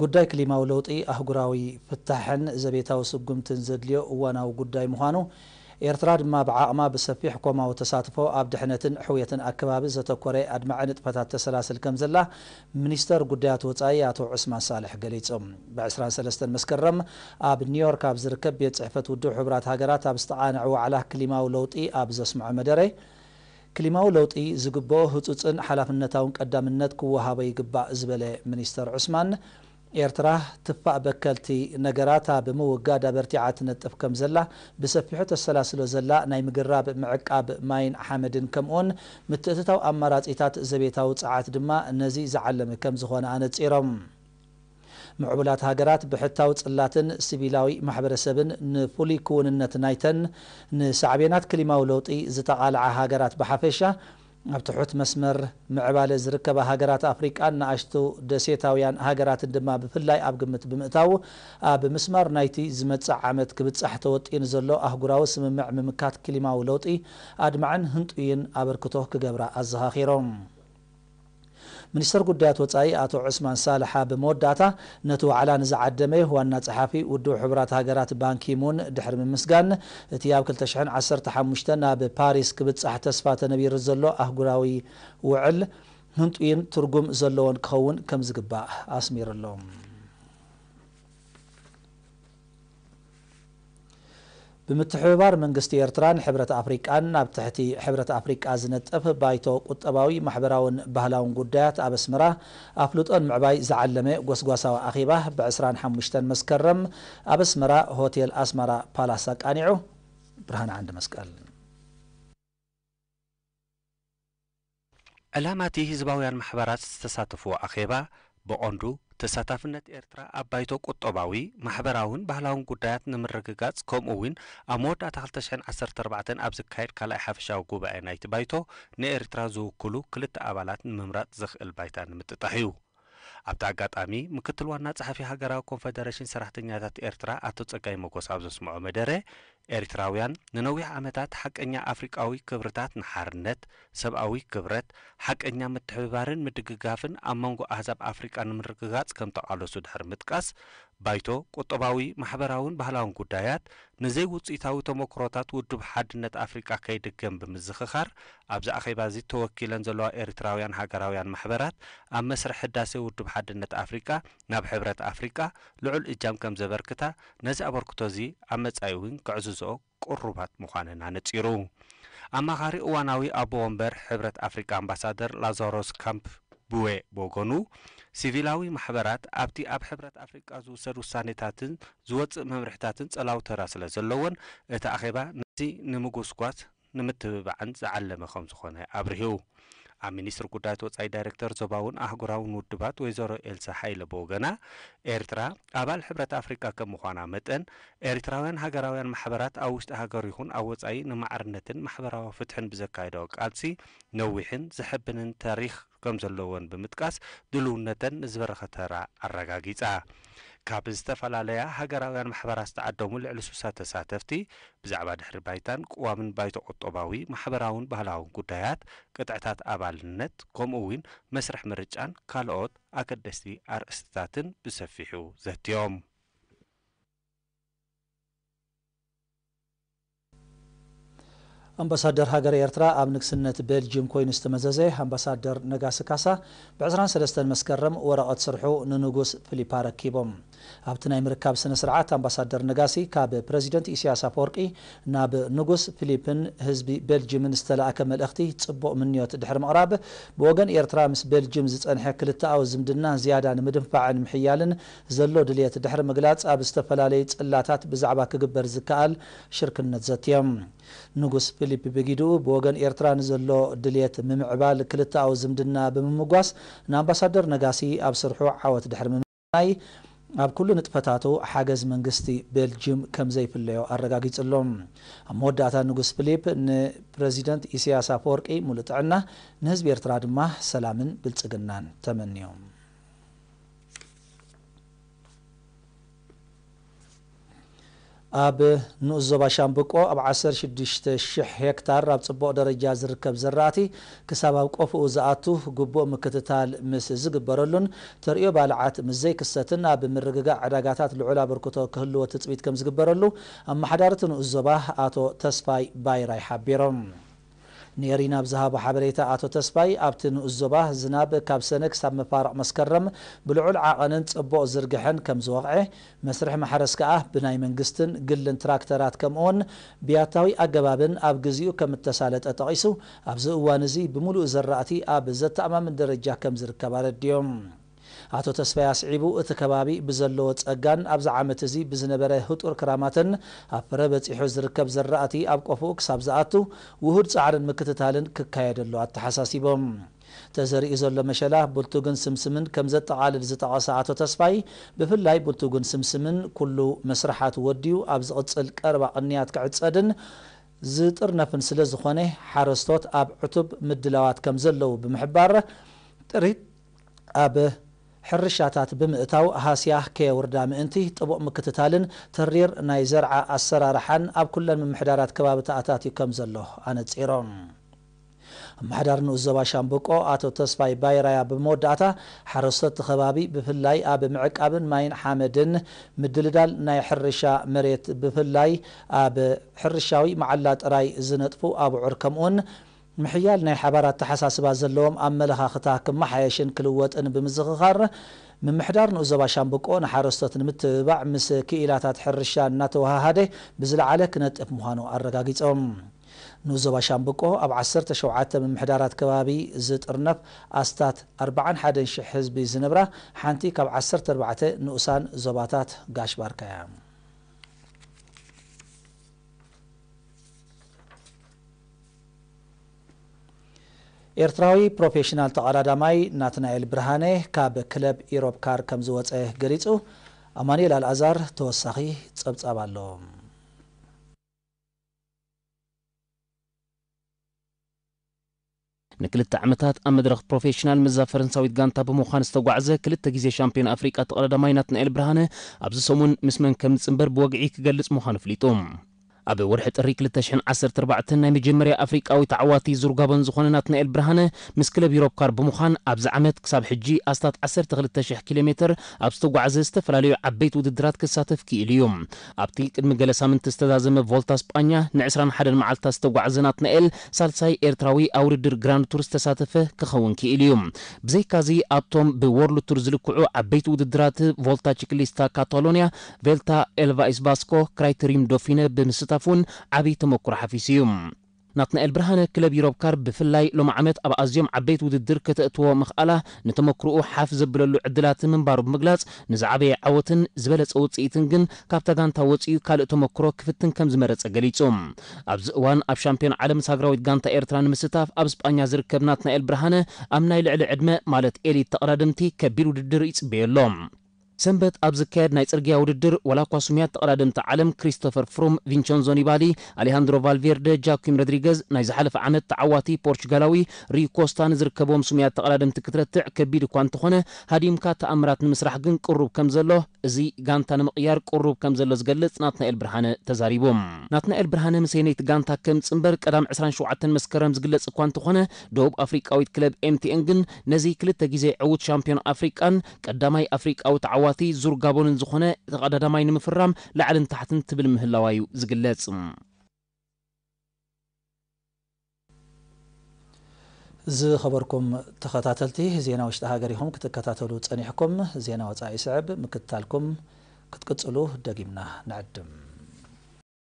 ጉዳይ ክሊማዊ ለውጢ ኣህጉራዊ ፍታሕን ዘቤታዊ ስጉምትን ዘድልዮ እዋናዊ ጉዳይ ምዃኑ፣ ኤርትራ ድማ ብዓቕማ ብሰፊሕ ኮማዊ ተሳትፎ ኣብ ድሕነትን ሕውየትን ኣከባቢ ዘተኮረ ኣድማዒ ንጥፈታት ተሰላስል ከም ዘላ ሚኒስተር ጉዳያት ወጻኢ ኣቶ ዑስማን ሳልሕ ገሊጹ። ብ ዕስራን ሰለስተን መስከረም ኣብ ኒውዮርክ ኣብ ዝርከብ ቤት ጽሕፈት ውድብ ሕቡራት ሃገራት ኣብ ዝተቓንዐ ዋዕላ ክሊማዊ ለውጢ ኣብ ዘስምዖ መደረ፣ ክሊማዊ ለውጢ ዝግብኦ ህጹጽን ሓላፍነታውን ቀዳምነት ክወሃቦ ይግባእ ዝበለ ሚኒስተር ዑስማን፣ ኤርትራ ትፋእ በከልቲ ነገራታ ብምውጋድ ኣበርቲዓ ትነጥፍ ከም ዘላ ብሰፊሑ ተሰላስሎ ዘላ ናይ ምግራብ ምዕቃብ ማይን ሓመድን ከምኡውን ምትእትታው ኣማራጺታት ዘቤታዊ ጸዓት ድማ ነዚ ዝዓለመ ከም ዝኾነ ኣነጺሮም። ምዕቡላት ሃገራት ብሕታዊ ጽላትን ሲቪላዊ ማሕበረሰብን ንፍሉይ ክውንነት ናይተን ንሳዕቤናት ክሊማዊ ለውጢ ዝተቓልዓ ሃገራት ብሓፈሻ፣ ኣብ ትሑት መስመር ምዕባለ ዝርከባ ሃገራት ኣፍሪቃን ንኣሽቱ ደሴታውያን ሃገራትን ድማ ብፍላይ ኣብ ግምት ብምእታው፣ ኣብ ምስማር ናይቲ ዝመጽእ ዓመት ክብጻሕ ተወጢኑ ዘሎ ኣህጉራዊ ስምምዕ ምምካት ክሊማዊ ለውጢ ኣድማዕን ህንጡይን ኣበርክቶ ክገብራ ኣዘኻኺሮም። ሚኒስተር ጉዳያት ወጻኢ ኣቶ ዑስማን ሳልሕ ኣብ መወዳእታ፣ ነቲ ዋዕላ ንዝዓደመ ዋና ጸሓፊ ውድብ ሕቡራት ሃገራት ባንኪሙን ድሕሪ ምምስጋን፣ እቲ ኣብ ክልተ ሽሕን ዓሰርተ ሓሙሽተን ኣብ ፓሪስ ክብጻሕ ተስፋ ተነቢሩ ዘሎ ኣህጉራዊ ውዕል ህንጡይን ትርጉም ዘለዎን ክኸውን ከም ዝግባእ ኣስሚሩ ኣሎ። ብምትሕብባር መንግስቲ ኤርትራን ሕብረት ኣፍሪቃን፣ ኣብ ትሕቲ ሕብረት ኣፍሪቃ ዝነጥፍ ባይቶ ቁጠባዊ፣ ማሕበራውን ባህላውን ጉዳያት ኣብ ኣስመራ ኣፍልጦ ንምዕባይ ዝዓለመ ጎስጓሳዊ ኣኼባ ብ ዕስራን ሓሙሽተን መስከረም ኣብ ኣስመራ ሆቴል ኣስመራ ፓላስ ኣቃኒዑ። ብርሃን ዓንዲ መስቀል። ዕላማ እቲ ህዝባውያን ማሕበራት ዝተሳተፍዎ ኣኼባ፣ ብቐንዱ ተሳታፍነት ኤርትራ ኣብ ባይቶ ቁጠባዊ፣ ማሕበራውን ባህላውን ጉዳያት ንምርግጋጽ፣ ከምኡ እውን ኣብ መወዳእታ ክልተ ሽሕን ዓሰርተ ኣርባዕተን ኣብ ዝካየድ ካልኣይ ሓፈሻዊ ጉባኤ ናይቲ ባይቶ ንኤርትራ ዝውክሉ ክልተ ኣባላት ንምምራጽ ዘኽእል ባይታ ንምጥጣሕ እዩ። ኣብቲ ኣጋጣሚ፣ ምክትል ዋና ጸሓፊ ሃገራዊ ኮንፈደሬሽን ሰራሕተኛታት ኤርትራ ኣቶ ጸጋይ መጎስ ኣብ ዘስምዖ መደረ፣ ኤርትራውያን ንነዊሕ ዓመታት ሓቀኛ ኣፍሪቃዊ ክብርታት ንሓርነት፣ ሰብኣዊ ክብረት፣ ሓቀኛ ምትሕብባርን ምድግጋፍን ኣብ መንጎ ኣህዛብ ኣፍሪቃ ንምርግጋጽ ከም ተቓለሱ ድሕሪ ምጥቃስ፣ ባይቶ ቁጠባዊ፣ ማሕበራውን ባህላውን ጉዳያት ንዘይውጽኢታዊ ተመክሮታት ውድብ ሓድነት ኣፍሪቃ ከይድገም ብምዝኽኻር፣ ኣብዚ ኣኼባ እዚ ተወኪለን ዘለዋ ኤርትራውያን ሃገራውያን ማሕበራት ኣብ መስርሕ ህዳሴ ውድብ ሓድነት ኣፍሪቃ ናብ ሕብረት ኣፍሪቃ ልዑል እጃም ከም ዘበርክታ፣ ነዚ ኣበርክቶ እዚ ኣብ መጻኢ እውን ክዕዝዝኦ ቅሩባት ምዃነን ኣነጺሩ። ኣማኻሪ እዋናዊ ኣቦ ወንበር ሕብረት ኣፍሪቃ ኣምባሳደር ላዛሮስ ካምፕ ቡዌ ብወገኑ፣ ሲቪላዊ ማሕበራት ኣብቲ ኣብ ሕብረት ኣፍሪቃ ዝውሰድ ውሳኔታትን ዝወጽእ መምርሕታትን ጸላዊ ተራ ስለ ዘለወን፣ እቲ ኣኼባ ነዚ ንምጉስጓስ ንምትብባዕን ዝዓለመ ከም ዝኾነ ኣብሪሁ። ኣብ ሚኒስትሪ ጉዳያት ወጻኢ ዳይሬክተር ዞባውን ኣህጉራውን ውድባት ወይዘሮ ኤልሳ ሓይለ ብወገና፣ ኤርትራ ኣባል ሕብረት ኣፍሪቃ ከም ምዃና መጠን፣ ኤርትራውያን ሃገራውያን ማሕበራት ኣብ ውሽጢ ሃገር ይኹን ኣብ ወጻኢ ንማዕርነትን ማሕበራዊ ፍትሕን ብዘካየደኦ ቃልሲ ነዊሕን ዘሐብንን ታሪኽ ከም ዘለወን ብምጥቃስ፣ ድልውነተን ንዝበረኸ ተራ ኣረጋጊጻ። ካብ ዝተፈላለያ ሃገራውያን ማሕበራት ዝተዓደሙ ልዕሊ ሱሳ ተሳተፍቲ፣ ብዛዕባ ድሕሪ ባይታን ቅዋምን ባይቶ ቁጠባዊ፣ ማሕበራውን ባህላውን ጉዳያት፣ ቅጥዕታት ኣባልነት፣ ከምኡ እውን መስርሕ ምርጫን ካልኦት ኣገደስቲ ኣርእስትታትን ብሰፊሑ ዘትዮም። ኣምባሳደር ሃገረ ኤርትራ ኣብ ንግስነት ቤልጅየም ኮይኑ ዝተመዘዘ ኣምባሳደር ነጋሲ ካሳ፣ ብ ዕስራን ሰለስተን መስከረም ወረቐት ስርሑ ንንጉስ ፊሊፕ ኣረኪቦም። ኣብቲ ናይ ምርካብ ስነ ስርዓት፣ ኣምባሳደር ነጋሲ ካብ ፕረዚደንት ኢሳያስ ኣፈወርቂ ናብ ንጉስ ፊሊፕን ህዝቢ ቤልጅየምን ዝተላእከ መልእኽቲ ጽቡቕ ምንዮት ድሕሪ ምቕራብ፣ ብወገን ኤርትራ ምስ ቤልጅየም ዝጸንሐ ክልተኣዊ ዝምድና ዝያዳ ንምድንፋዕን ምሕያልን ዘሎ ድልየት ድሕሪ ምግላጽ፣ ኣብ ዝተፈላለዩ ጽላታት ብዛዕባ ክግበር ዝከኣል ሽርክነት ዘትዮም። ንጉስ ፊሊፕ ብጊድኡ፣ ብወገን ኤርትራ ንዘሎ ድልየት ምምዕባል ክልተኣዊ ዝምድና ብምምጓስ፣ ንኣምባሳደር ነጋሲ ኣብ ስርሑ ዓወት ድሕሪ ምምናይ፣ ኣብ ኩሉ ንጥፈታቱ ሓገዝ መንግስቲ ቤልጅም ከም ዘይፍለዮ ኣረጋጊጹ ኣሎ። ኣብ መወዳእታ፣ ንጉስ ፊሊፕ ንፕረዚደንት ኢሳያስ ኣፈወርቂ ሙሉእ ጥዕና፣ ንህዝቢ ኤርትራ ድማ ሰላምን ብልጽግናን ተመንዮም። ኣብ ንኡስ ዞባ ሻምብቆ ኣብ ዓሰርተ ሽዱሽተ ሽሕ ሄክታር ኣብ ጽቡቕ ደረጃ ዝርከብ ዘራእቲ ክሳብ ኣብ ቆፍኡ ዝኣቱ ግቡእ ምክትታል ምስ ዝግበረሉን ተርእዮ ባልዓት ምስ ዘይክሰትን ኣብ ምርግጋእ ዕዳጋታት ልዑል ኣበርክቶ ክህልዎ ትጽቢት ከም ዝግበረሉ ኣመሓዳሪ እቲ ንኡስ ዞባ ኣቶ ተስፋይ ባይራይ ሓቢሮም። ንኤሪና ኣብ ዝሃቦ ሓበሬታ ኣቶ ተስፋይ ኣብቲ ንኡስ ዞባ ዝናብ ካብ ሰነ ክሳብ መፋርቕ መስከረም ብልዑል ዓቐንን ጽቡቕ ዝርግሐን ከም ዝወቕዐ፣ መስርሕ ማሕረስ ከኣ ብናይ መንግስትን ግልን ትራክተራት ከምኡውን ብያታዊ ኣገባብን ኣብ ግዚኡ ከም እተሳለጠ ጠቒሱ፣ ኣብዚ እዋን እዚ ብምሉእ ዘራእቲ ኣብ ዘተኣማምን ደረጃ ከም ዝርከብ ኣረዲኦም። ኣቶ ተስፋይ ኣስዒቡ፣ እቲ ከባቢ ብዘለዎ ጸጋን ኣብዚ ዓመት እዚ ብዝነበረ ህጡር ክራማትን ኣብ ፍረ በጺሑ ዝርከብ ዘራእቲ ኣብ ቆፍኡ ክሳብ ዝኣቱ ውሁድ ጻዕርን ምክትታልን ክካየደሉ ኣተሓሳሲቦም። ተዘሪኡ ዘሎ መሸላ፣ ቡልቱግን ስምስምን ከም ዘጠቓልል ዝጠቐሰ ኣቶ ተስፋይ፣ ብፍላይ ቡልቱግን ስምስምን ኩሉ መስርሓቱ ወዲኡ ኣብ ዝቕጽል ቀረባ ቅንያት ክዕጸድን ዝጥርነፍን ስለ ዝኾነ፣ ሓረስቶት ኣብ ዕቱብ ምድላዋት ከም ዘለዉ ብምሕባር፣ ጥሪት ኣብ ሕርሻታት ብምእታው ሃስያ ከየውርዳ ምእንቲ ጥቡቕ ምክትታልን ተሪር ናይ ዘርዓ ኣሰራርሓን ኣብ ኩለን ምምሕዳራት ከባቢ ተኣታትዩ ከም ዘሎ ኣነጺሮም። ኣመሓዳሪ ንኡስ ዞባ ሻምብቆ ኣቶ ተስፋይ ባይራያ ብመወዳእታ፣ ሓረስቶት እቲ ከባቢ ብፍላይ ኣብ ምዕቃብን ማይን ሓመድን ምድልዳል ናይ ሕርሻ መሬት ብፍላይ ኣብ ሕርሻዊ መዓላ ጥራይ ዝነጥፉ ኣብዑር ከምኡውን ምሕያል ናይ ሓባር ኣተሓሳስባ ዘለዎም ኣመለኻኽታ ክመሓየሽን ክልወጥን ብምዝኽኻር፣ ምምሕዳር ንኡስ ዞባ ሻምብቆ ንሓረስቶት ንምትብባዕ ምስ ክኢላታት ሕርሻ እናተወሃሃደ ብዝለዓለ ክነጥፍ ምዃኑ ኣረጋጊጾም። ንኡስ ዞባ ሻምብቆ ኣብ ዓሰርተ ሸውዓተ ምምሕዳራት ከባቢ ዝጥርነፍ ኣስታት ኣርባዓን ሓደን ሽሕ ህዝቢ ዝነብራ ሓንቲ ካብ ዓሰርተ ኣርባዕተ ንኡሳን ዞባታት ጋሽ ባርካ እያ። ኤርትራዊ ፕሮፌሽናል ተቐዳዳማይ ናትናኤል ብርሃነ ካብ ክለብ ኢሮብ ካር ከም ዝወጸ ገሊጹ። ኣማኑኤል ኣልኣዛር ተወሳኺ ጸብጻብ ኣሎ። ንክልተ ዓመታት ኣብ መድረኽ ፕሮፌሽናል ምስዛ ፈረንሳዊት ጋንታ ብምዃን ዝተጓዕዘ ክልተ ግዜ ሻምፒዮን ኣፍሪቃ ተቐዳዳማይ ናትናኤል ብርሃነ ኣብዚ ሰሙን ምስ መን ከም ዝጽንበር ብወግዒ ክገልጽ ምዃኑ ኣፍሊጡ። ኣብ ወርሒ ጥሪ ክልተ ሽሕን ዓሰርተ ኣርባዕተን ናይ መጀመርያ ኣፍሪቃዊ ተዓዋቲ ዙር ጋቦን ዝኾነ ናትናኤል ብርሃነ ምስ ክለብ ዩሮፕ ካር ብምዃን ኣብዚ ዓመት ክሳብ ሕጂ ኣስታት ዓሰርተ ክልተ ሽሕ ኪሎ ሜትር ኣብ ዝተጓዕዘ ዝተፈላለዩ ዓበይቲ ውድድራት ክሳተፍ ክኢሉ እዩ። ኣብቲ ቅድሚ ገለ ሳምንቲ ዝተዛዘመ ቮልታ ስጳኛ ንዕስራን ሓደን መዓልታት ዝተጓዕዘ ናትናኤል ሳልሳይ ኤርትራዊ ኣብ ውድድር ግራንድ ቱር ዝተሳተፈ ክኸውን ክኢሉ እዩ። ብዘይካዚ ኣብቶም ብወርልድ ቱር ዝልክዑ ዓበይቲ ውድድራት ቮልታ ቺክሊስታ ካታሎንያ፣ ቬልታ ኤልቫይስ ባስኮ፣ ክራይተሪዩም ዶፊነ ብምስታፍ እውን ዓብዪ ተመክሮ ሓፊሱ እዩ። ናትናኤል ብርሃነ ክለብ ዩሮፕ ካር ብፍላይ ሎም ዓመት ኣብ ኣዝዮም ዓበይቲ ውድድር ከተእትዎ ምኽኣላ ንተመክሮኡ ሓፍ ዘብለሉ ዕድላት ምንባሩ ብምግላጽ ንዝዓበየ ዓወትን ዝበለጸ ውጽኢትን ግን ካብታ ጋንታ ወጺኡ ካልእ ተመክሮ ክፍትን ከም ዝመረጸ ገሊጹ። ኣብዚ እዋን ኣብ ሻምፒዮን ዓለም ምስ ሃገራዊት ጋንታ ኤርትራ ንምስታፍ ኣብ ስጳኛ ዝርከብ ናትናኤል ብርሃነ ኣብ ናይ ልዕሊ ዕድመ ማለት ኤሊት ተቐዳደምቲ ከቢድ ውድድር ይጽበዮ ኣሎ። ሰንበት ኣብ ዝካየድ ናይ ጽርግያ ውድድር ዋላ እኳ ስሙያት ተቐዳደምቲ ዓለም ክሪስቶፈር ፍሩም፣ ቪንቸንዞ ኒባሊ፣ ኣሌሃንድሮ ቫልቬርደ፣ ጃኪም ሮድሪገዝ፣ ናይ ዝሓለፈ ዓመት ተዓዋቲ ፖርቹጋላዊ ሪዩ ኮስታ ንዝርከቦም ስሙያት ተቐዳደምቲ ክትረትዕ ከቢድ እኳ እንተኾነ፣ ሃዲምካ ተኣምራት ንምስራሕ ግን ቅሩብ ከም ዘሎ፣ እዚ ጋንታ ንምቕያር ቅሩብ ከም ዘሎ ዝገልጽ ናትናኤል ብርሃነ ተዛሪቡ። ናትናኤል ብርሃነ ምስ የነይቲ ጋንታ ከም ጽንበር ቀዳም ዕስራን ሸውዓተን መስከረም ዝግለጽ እኳ እንተኾነ፣ ደቡብ ኣፍሪቃዊት ክለብ ኤምቲኤን ግን ነዚ ክልተ ግዜ ዕዉት ሻምፒዮን ኣፍሪቃን ቀዳማይ ኣፍሪቃዊ ተዓዋቲ ዙር ጋቦንን ዝኾነ ተቐዳዳማይ ንምፍራም ላዕልን ታሕትን ትብል ምህላዋ እዩ ዝግለጽ። ዝኸበርኩም ተኸታተልቲ፣ ዜና ውሽጢ ሃገር ኢኹም ክትከታተሉ ጸኒሕኩም። ዜና ወጻኢ ይስዕብ፣ ምክትታልኩም ክትቅጽሉ ደጊምና ንዕድም።